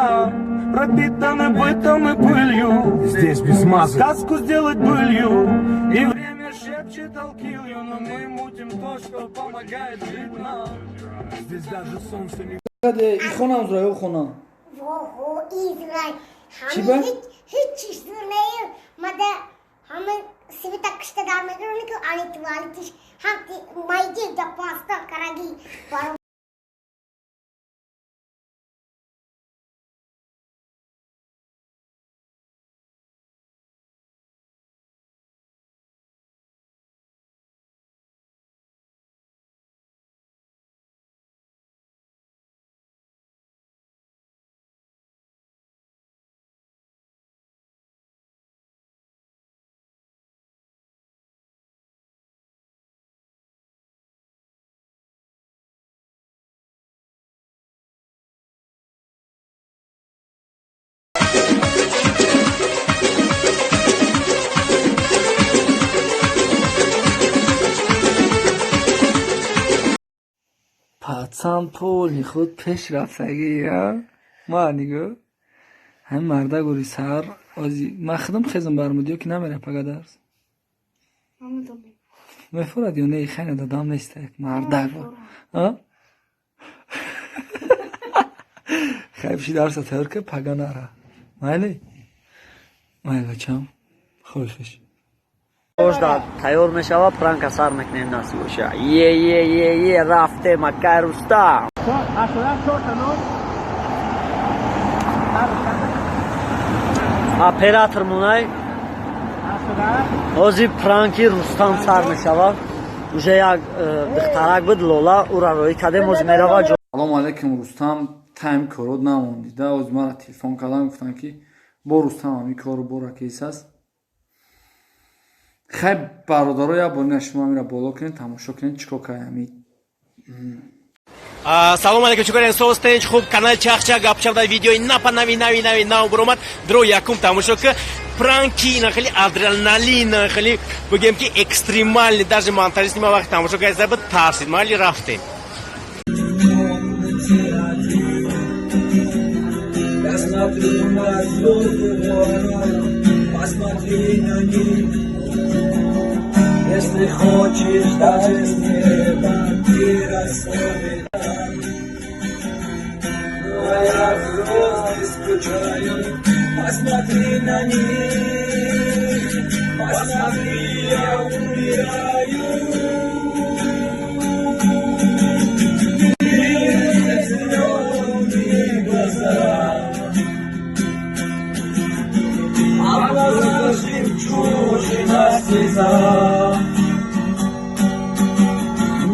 глаза пропитаны бытом и пылью. Здесь без мазы. Сказку сделать былью. И время шепчет I'll kill you, но мы мутим то, что помогает жить нам. Здесь даже солнце не И хонам зура ё хонам. Воҳо, израй. Чӣ ба? Ҳеҷ чиз зур не, мада ҳама света кишта дар мегирони ки ани туалетиш ҳам майди да паста караги баро. Пацан поли худ пеш рафтагӣ, ма нигоҳ, ҳамин марда гури саҳар ози ман худам хезам бармуд ё ки намера пага дарс мефурад ё не, хайна дадам неста, як мардак хай пиши дарса тайёр ка, пага нара, майли, майли, бачам, хош хош. Ожда тайёр мешава, пранка сар мекунем, насиб боша. Е, е, е, е, рафтем, акай Рустам. Оператор мунай. Ҳозир пранки Рустам сар мешава. Уже як духтарак буд, Лола, ура роӣ кардем, ҳозир мерава ҷо. Салому алайкум, Рустам, тайм корот намондида. Оз мара телефон кардам, гуфтам ки бо Рустам ҳами кору бора кейс аст. Хай, бародаро, як бор ина шумо амира боло кунед, тамошо кунед, чӣ кор кардем ами. Салом алейкум, чукарен состенч, хуб, канал Чахча гапчав дар видеои напа нави нави нави нав буромад, дро якум тамошо ки пранки ина хеле адреналин, хеле бигем ки экстремальный, даже монтажист нима вақт тамошо кард заб тарсид, майли, рафтем. Я смотрю на звезды, посмотри на них. Если хочешь, даже с неба ты расслабила. Ну а я звезды скучаю, посмотри на них, посмотри, я умираю. Зеленые глаза, а в глазах жемчужина слеза.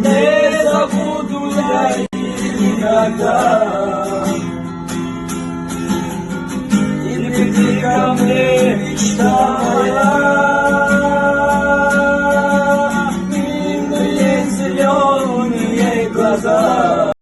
Не забуду я их никогда. И приди ко мне.